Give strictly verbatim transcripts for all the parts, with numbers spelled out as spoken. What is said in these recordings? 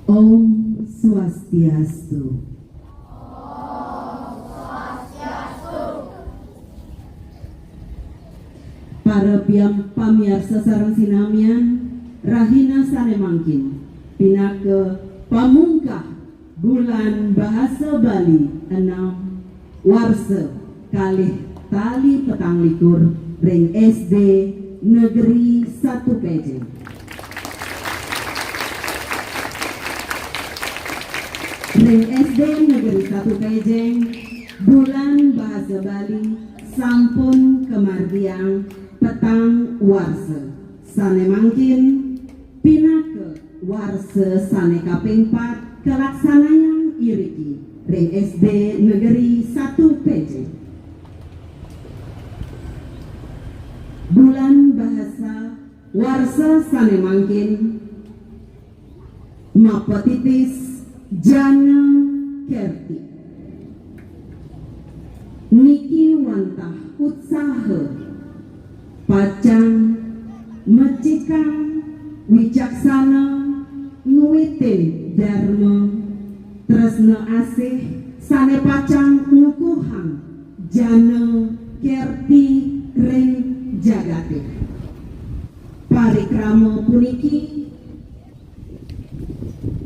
Om Swastiastu. Para piam-, pamiarsa sareng sinamian, rahina sane mangkin, pinaka pamungkah Bulan Bahasa Bali enam, warsa kalih tali petang likur ring S D Negeri Satu Pejeng. Ring S D Negeri Satu Pejeng, Bulan Bahasa Bali sampun kamargiang petang warsa. Sane mangkin pinaka warsa sane kaping pat kalaksanayang iriki ring S D Negeri Satu Pejeng. Bulan Bahasa warsa sane mangkin mapatitis Jana Kerti. Niki wantah utsaha pacang mecikang wicaksana ngwitin darma tresna asih sane pacang ngukuhang Jana Kerti ring jagate. Parikrama puniki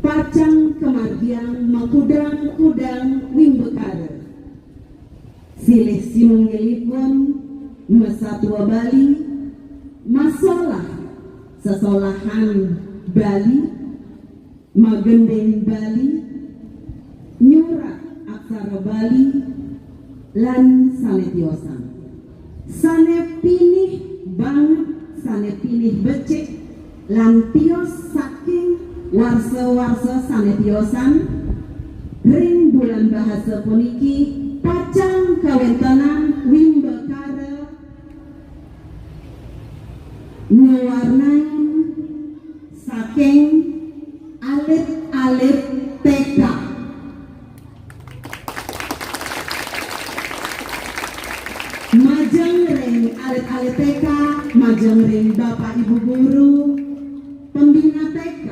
pacang kamargiang makudang-kudang wimbakara. Silih sinunggilipun masatua Bali, masolah sesolahan Bali, magending Bali, nyurat aksara Bali, lan sane tiosan. Sane pinih banget, sane pinih becik, lan tios saking warsa-warsa sane tiosan, ring Bulan Bahasa puniki pacang kawentenan wimbakara ngawarnain saking alit-alit T K. Majeng ring alit-alit T K, majeng ring Bapak Ibu Guru, pembina T K,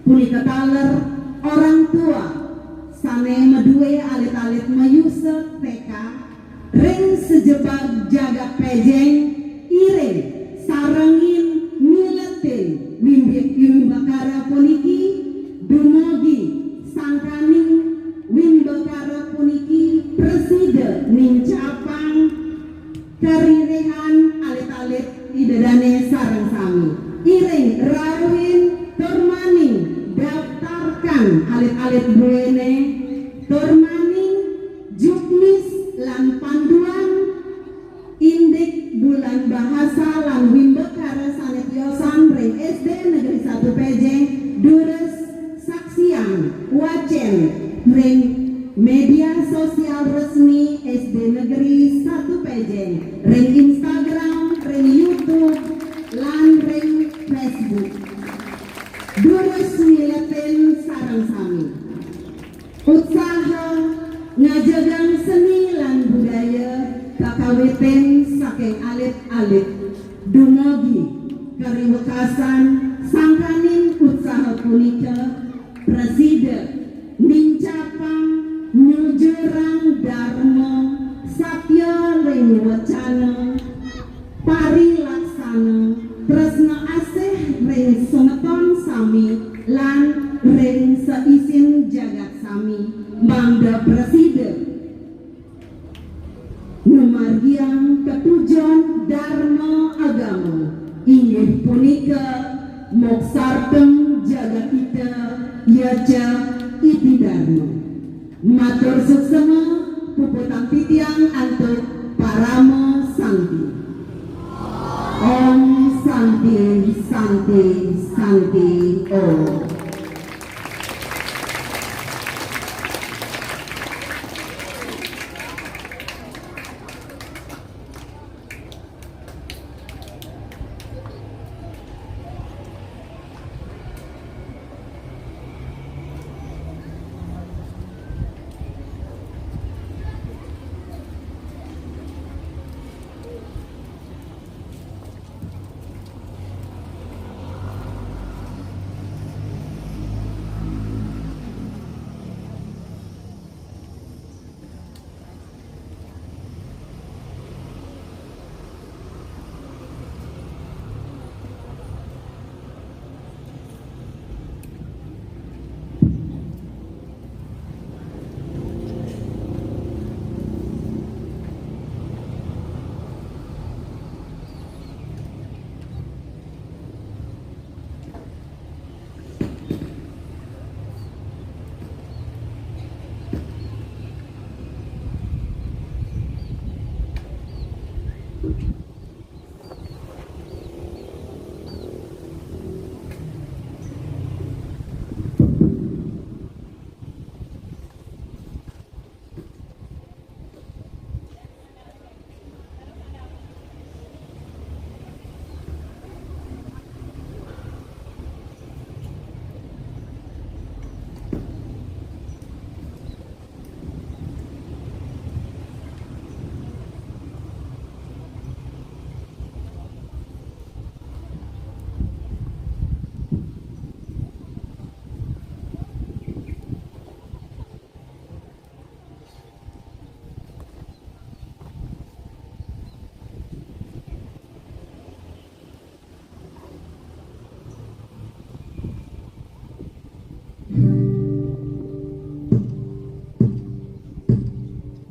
punika taler orang tua sane madue alit-alit mayusa T K, ring sajebag jagat Pejeng, iring sarengin miletin wimbit-, wimbakara puniki, dumugi sangkaning wimbakara puniki prasida nincapang karirihan alit-alit Ida dane sareng sami. Iring rauhin tur maning daftarkan alit-alit buene, tur maning juknis lan panduan indik Bulan Bahasa lan Wimbakara sane tiosan ring S D Negeri Satu Pejeng, durus saksian wacen ring media sosial resmi S D Negeri Satu Pejeng, ring Instagram, ring YouTube, lan ring Facebook. Durus miletin sareng sami. Utsaha ngajegang seni lan budaya kakawitin saking alit-alit dumugi kariwekasan. Sangkaning utsaha punika prasida nincapang nyujurang darma satya ring wecana parilaksana tresna asih ring semeton sami lan ring saisin jagat sami mangda prasida ngamargiang tetujon darma agama, inggih punika moksartham jagadhita yaca iti darma. Matur suksma, puputang titiang antuk parama santi. Om Santi, Santi, Santi, Om.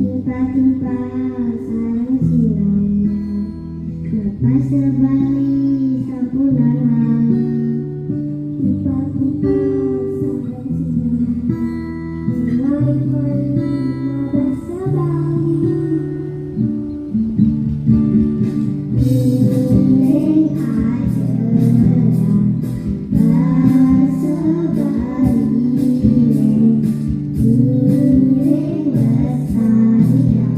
Timpa-timpa sareng silang, lepas sebali sampunang lali. Timpa-timpa sareng silang, mulai-mulai mabasa Bali. Ngiring aja basa Bali, ngiring lestarian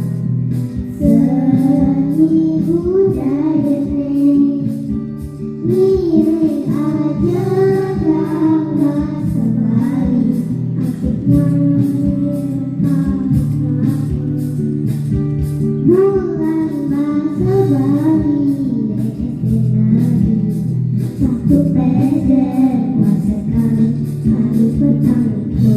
seni budayane. Ngiring aja kang basa Bali, asik nyanyi. Bulan basa Bali, S D Negeri satu P D, kuasa kami, kami petang itu.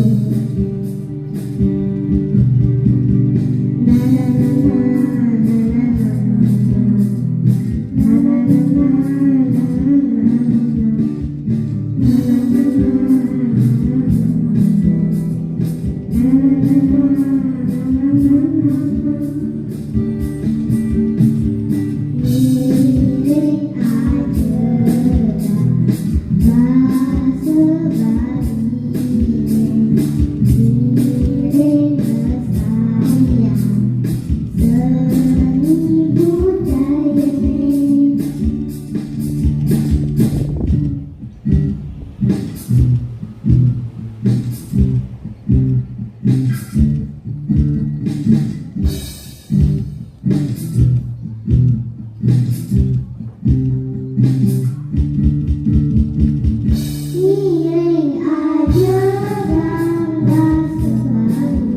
Ngiring aja bangga sebali,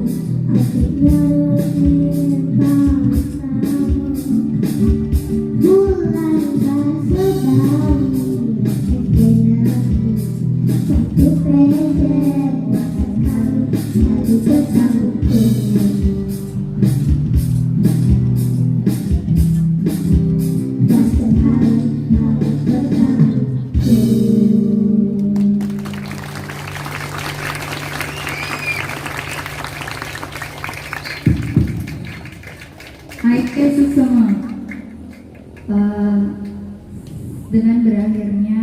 asik nyanyi bangsa. Bulan basa Bali, S D Negeri satu Yesus sama. Eh, dengan berakhirnya